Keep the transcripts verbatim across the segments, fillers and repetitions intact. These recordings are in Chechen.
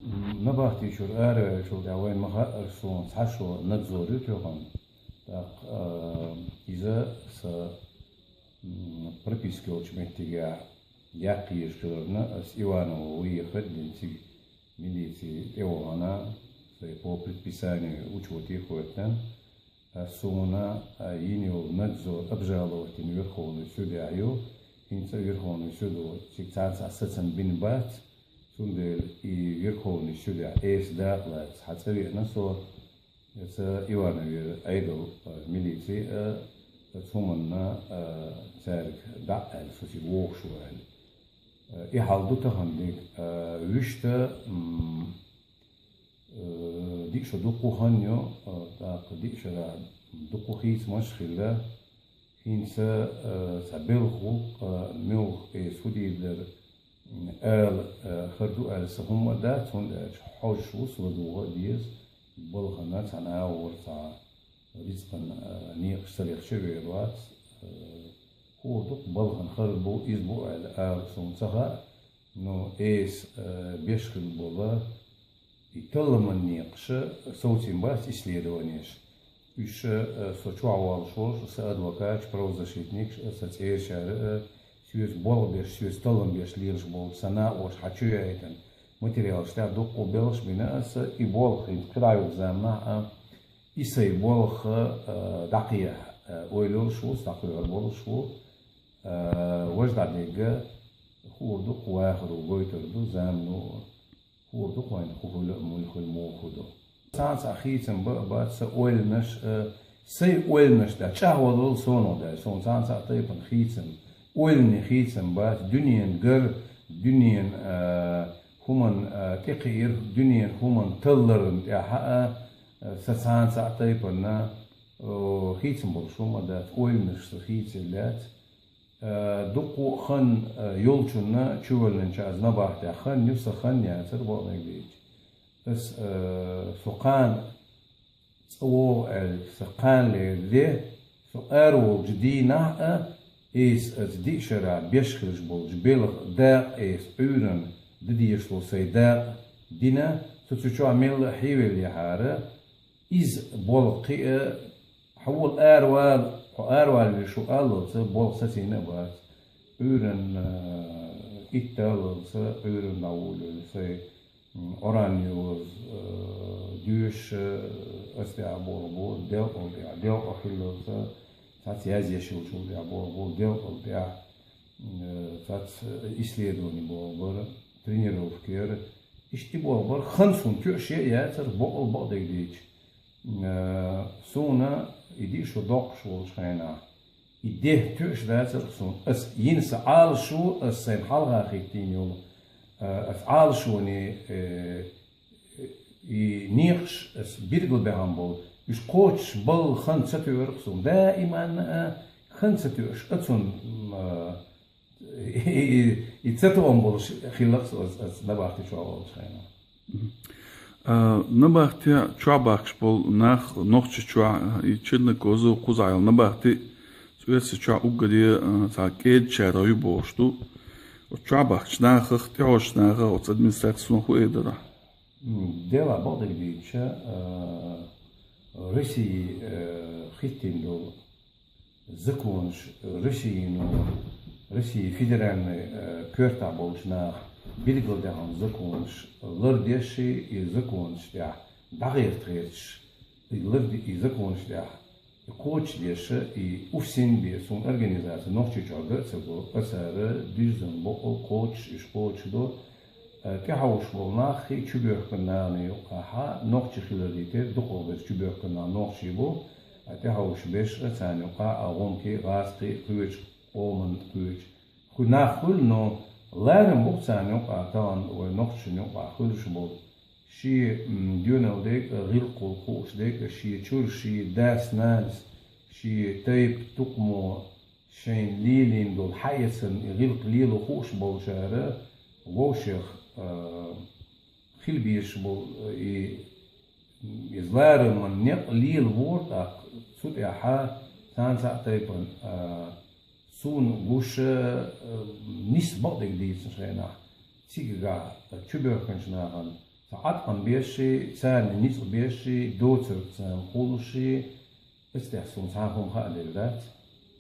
Набахти чура араваьллачул тӀехьагӀа вайна ма хаъара, суна цхьа шо надзор ю тоьхна. ТӀаккха, а, иза са, м, прописка йолчу меттигехь яккха езаш хиларна, ас Иваново ваха хаддина цига милице тӀевахана, сай по предписанию учёте а хӀоьттина. А суна, а, йина йолу надзор обжаловать йина Верховный судехь ю, хӀинца а Верховный судо цига цхьаьнца сацам бина бац, цундела и Верховный судехь эса дакъа лаца хьан цӀа веана со, аса Ивановера Ӏедал, а, милице а, оцу хӀуманна, а, цаьрга дӀа а аьлла, со цига вогӀуш ву аьлла. А, и хьал ду тахана дерг. А, вуьшта, м, Э, диъ шо дуккха хан ю, э, тӀаккха диъ шарахь дуккха хийцамаш а хилла. ХӀинца, э, цхьа белха гӀуллакх, э, муьлха эса хӀун дийр дара, м, ала, э, хир ду аьлла сан хӀумма а дац, хӀунда аьлча хьожуш ву со, ладугӀа а деза, балхана цхьана агӀор цхьа рицкъан, э, некъаш ца лехча а вер вац, э, хӀора дукха балхана хир бу, иза бу аьлла ала суна ца хаьа, но эса, э, беш хилла болу, и талламан некъаш совцийна бац исследованеш. Уьш, э, со чохь воллуш волуш, сан адвокаташ, правозащитникаш а, сан цӀерачара а, соьца болх беш, соьца таллам беш лелаш болчу сан накъоша хьан чу яийтина материалаш тӀехь дуккха белхаш бина аса, и болх хӀинца кхидӀа йолчу заманахь а, и сайн болх, э, дӀакхехьа, э, ойла йолуш ву, дӀакхоьхьур болуш ву, э, важа дӀадегга, хуур ду, кху вахаро гойтур ду, замано хуур ду, кхойна хӀун хуьлу а, муьлха хуьлу, муха хӀун ду. Цхьаьна цхьа хийцам бан а бац, сан ойланаш а, сайн ойланаш дан чӀагӀваллал соно дай, суна цхьаьна цхьа тайпана хийцам, ойлане хийцам бац, дуьненан гар, дуьненан, а, хӀуманна, а, тӀекхиир, дуьненан хӀуманна талларна тӀехь а, а, сан цхьаьна цхьа тайпана, о, хийцам болуш хӀума дац, ойланаш сан хийцаелла яц. Э, дуккха а хан, э, йолчунна чувоьллинчу аз набахтехь хан ю, сан хан яцара бакъдерг дийцича. Ас, э, со кхана цӀа вогӀу аьлла, сан кхана лерина де, со араволчу дийнахь а, эса аса диъ шарахь беш хилаш болчу белхан дакъа эса Ӏуьйранна дан дезаш долу сайн дакъа дина, со цу чохь мелла а хьийвеллехьара, иза болх кхиа, хьо вала аравала, хьо аравалавеш ву аллалца, болх сацийна а бац. Ӏуьйранна, э, итталлалца, Ӏуьйранна дӀаволавелла сайн, м, Ӏоран йоза, э, доьшуш, э, ас тӀехь болх бу, делкъал тӀехь, делкъа хиллалца, цхьацца язъеш йолчул тӀехь болх бу, делкъал тӀехь, э, цхьацца исследовани болх бара, тренировка яра. Иштта и болх бара, хан суна тоьаш а яцара, бакъал бакъдерг дийцича. Э, суна и диъ шо доккхуш волчу хенахь, и де тоьаш дацара суна. Ас йина сан Ӏалашо, ас сайна хьалха хӀиттийна йолу, э, ас Ӏалашоне, э, и некъаш ас билгалбаьхна болу, уьш кхочуш балла хан ца тоьара суна. Даиманна а хан ца тоьаш, а цунна, м, а, И, и, и ца тоам болуш хилла-кх со ас, ас набахти чохь волчу хенахь. Мгм. А, набахти чохь бахкаш болу нах Нохчийчохь, и Черногория, кхузахь йолу набахти, цу Оьрсийчохь уггаре, а, цхьа кӀедачарах ю бохуш ду. Оцу чохь бахкачу нахах, тӀехьожучу нахах оцу администрацис хӀун эр дара? М, делахь бакъдерг дийцича, а, Россия, а, хӀиттийна долу законаш, Россино, Россия федеральный, э, коьртахь болчу наха билгалдаьхна законаш лардеш, и законаш тӀехь дӀагӀерта гӀерташ, и ларди-, и законаш тӀехь и кхочушдеш, и уьш син бен суна организаци Нохчийчохь ган а ца го, а цара дуьззина бакъо кхочуш, уьш кхочушдо, Э, тӀехьовш болу нах и чубоьхкина нахана юкъахь нохчий хилар дитира, дукхах берш чубоьхкина нах нохчий бу, а тӀехьовш берш а царна юкъахь а гӀумкий, гӀазкхий, кхечу къоман кхечу. Кху нах хуьлу, но ларам бу-кх царна юкъахь тахана вай нохчашна юкъахь хуьлуш болу. Шен, м, доьналла дерг а, гӀиллакх хууш дерг а, шен чуьра, шен дас-нанас, шен тайпа, тукхамо, шайна лелийна долу хьаэцарна и гӀиллакх лело хууш болчара вовшех, а, хила безаш болу, а, и, иза лараман некъ лелавора, тӀаккха цу тӀехьа цхьана цхьаъ тайпана, а, суна гуш, а, нисса бакъдерг дийцинчу хенахь, цигахь чубоьхкинчу нахана Ца Ӏаткъам беши, царна ницкъ беши, доцург царна хулуши, эцтехь суна цхьа хӀума хаа дер дац.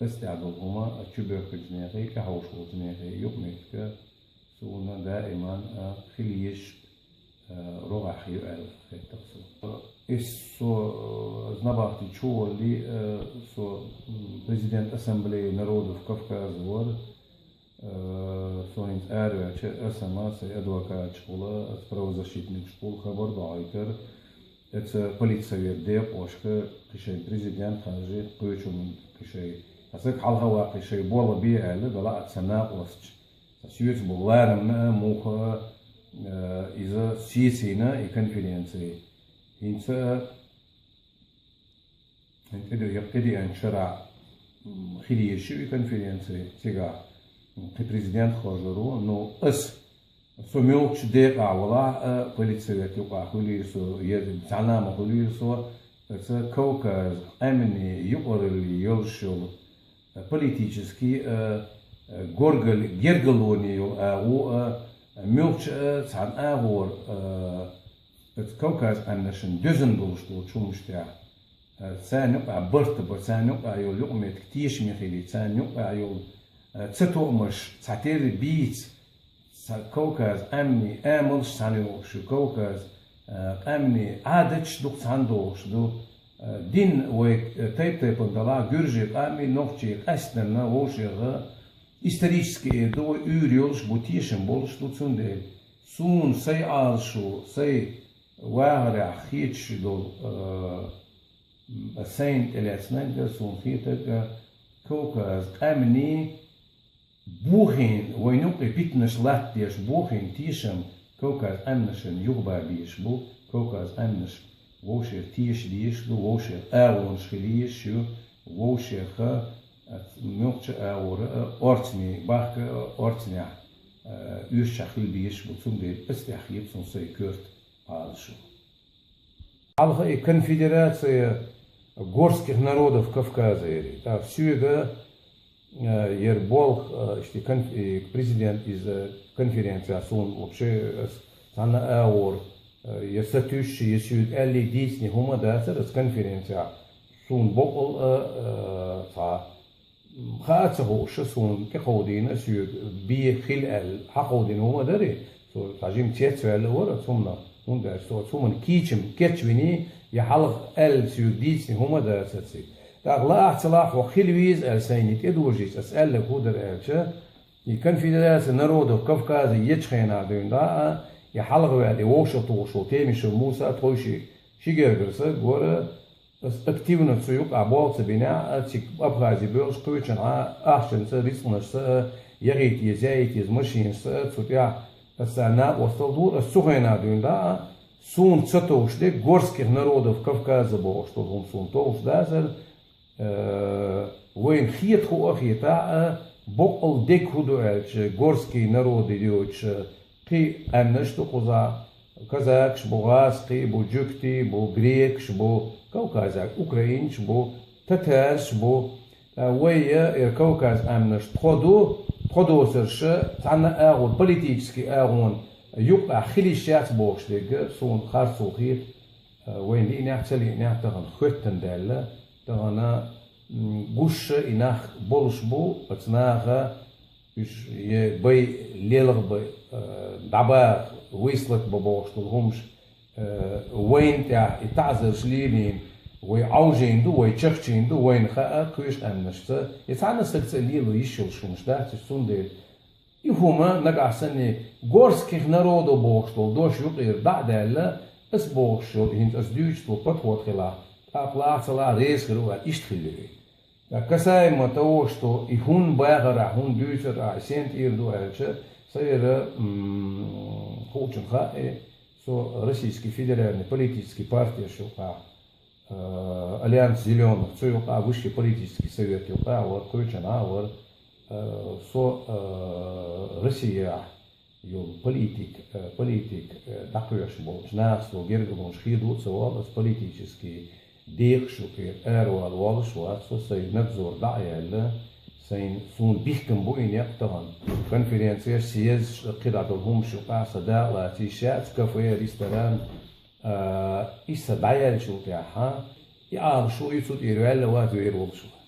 Эцтехь долу хӀума а чу боьхкинчу нехий, тӀехьовш волчу нехий юкъаметтиг суна даиман а хила езаш, а, рогӀехь ю аьлла хеттарх со. Иза со, а, набахти чу воллий, а, со, м, президент Ассамблеи народов Кавказа вара, Э, со хӀинца араваьлча, аса ма сайн адвокаташ хула, аса правозащитникаш хула хабар дохьуьйтура. Эца политсовет декъошка кхин шайн президент ханжи кхечун кхин шайн. Аса хьалха ваккхий шайн болх бе аьлла, дала а ца накъосташ. Аса соьца бу ларамна а, муха а, э, иза сийсийна и конференция. ХӀинца ТӀеде-, тӀедеанчу шарахь, м, хила езаш ю и конференция цигахь, м, кхин президент хоржур ву. Ну, ас, со муьлххачу декъахь валахь а, политсовет юкъахь хуьлийра со, я цхьана а ма хуьлийра со, аса Кавказ къаьмнийн юкъаралле йолуш йолу, э, политический, э, э, горгал-, гергаллоне йолу агӀо, э, муьлххачу, э, цхьана агӀор, э, аса Кавказ къаьмнашна доьзна долуш долчу хӀуманаш тӀехь. Царна юкъахь барт а бан, царна юкъахь йолу юкъаметтиг тешаме хилий, царна юкъахь йолу, э, цатоамаш цхьатерра бийца, ца-, Кавказ къаьмнийн амалш цхьаьна йогӀуш ю, Кавказ, э, къаьмнийн Ӏадаташ дукха цхьаьна догӀуш ду. Э, дин вай, э, тайп-тайпана далахь, гуьржийн къаьмнийн, нохчийн къаьсттина вовшех исторически эр ду, вай уьйр йолуш бу, тешам болуш ду, цундела суна сайн Ӏалашо, сайн вахарехь хеташ долу, э, Сайна тӀелаьцнарг а, суна хетарг а, Кавказ къаьмнийн бохийна, вайна юкъе питанаш латтадеш бохийна тешам Кавказ къаьмнашна юхабан безаш бу, Кавказ къаьмнаш вовшех теша дезаш ду, вовшех агӀонаш хила езаш ю, вовшех а, муьлххачу агӀора а, орцанийн бахка а, орцанехь, а, оьшучохь хила безаш бу, цундела аса тӀехь хета суна сайн коьрта Ӏалашо. Хьалха и конфедерация горских народов Кавказа яри. ТӀаккха соьга, э, яра болх, э, ишти конф-, и президент из, э, конференция суна вообще, э, цхьана агӀор, э, я сатуьйсуш, я соьга аьллий дийцина хӀума дацара аса конференция. Суна боккъал, э, э, цхьа М, хаа а ца хууш, суна тӀекховдийна, соьга бен хила аьлла, хьакховдийна хӀума дарий, со цхьа жима цецваьлла вара оцу хӀуманах, хӀунда аьлча со оцу хӀуманна кийчам кечвиний, я хьалха аьлла соьга дийцина хӀума дац цига. ТӀаккха лаахь ца лаахь хьо хила веза аьлла сайна тӀедожийча, аса аьлларг хӀун дара аьлча, и конфедерация народов Кавказа ечу хенахь дуьйна дӀа а, я хьалха ваьлла, и вовшахтухуш волу Темишев Муса а тхойшиъ ши гергара стаг вара, Ас активно цу юкъахь болх ца бинехь а, цига Абхази боьлхуш кхечанхьа ахчанца, рицкъанашца а, яхийта еза, яйта еза машинашца а, цу тӀехь аса накъосталла дора, ас цу хенахь дуьйна дӀа а, суна ца товш дерг горских народов Кавказа бохуш долу хӀума суна товш дацара, э, вайна хета хӀуъа а хетахь а, боккъал дерг хӀун ду аьлча, горский народы йоцуш, кхин къаьмнаш ду кхузахь, казакаш бу, гӀазкхий бу, жуьгтий бу, грекаш бу, Кавказехь украинцаш бу, татараш бу. Ткъа вай я, э, Кавказ къаьмнаш тхо ду, тхо доцурш цхьана агӀор, политический агӀон юкъахь хила йиш яц бохуш дерг суна харцо хета, э, вайна лиънехь а, ца лиънехь а тахана хӀоьттина даьлла, тахана, м, гуш а и нах болуш бу, оцу наха Уьш е бай лелха бай, э, дӀабаха, выслать бан бохуш долу хӀумаш, э, вайна тӀехь и таӀзарш лелийна, вай Ӏовжийна ду, вай чахчийна ду, вайна хаьа кхечу къаьмнашца. И цхьана а стагца а лело йиш йолуш хӀумаш дац, иза цундела. И хӀума нагахь санна горских народов бохуш долу дош юкъера дӀа а даьлла, ас бохуш йолу, хӀинца ас дуьйцуш долу подход хилахь, тӀаккха лаахь ца лаахь реза хир ву аьлла, иштта хилла вай. Ткъа касаемо того, что и хӀун бахара ахь, хӀун дуьйцура ахь, и сен тӀера ду аьлча, сан яра, м, хуучун хаьа, со Российский федеральный политический партеш юкъахь, э, Альянс зелёных, цу юкъахь Высший политический совет юкъахь вара, кхечанхьа вара, э, со, э, Россияхь йолу политик, э, политик, э, дӀакхоьхьуш болчу нахаца гергарлонаш хедо а ца волу, аса политический декъашкара аравала волуш вац со, сайн надзор дӀа а яьлла, Сайн суна бихкам бу и некъ тахан. Конференцеш, съездаш, кхидӀа долу хӀумаш юкъахь сан дакъа лаций, шаьца кафе, ресторан, а, и сан дӀаяьллачул тӀаьхьа, и Ӏалашо и цу тӀера ваьлла вац вер волуш вара.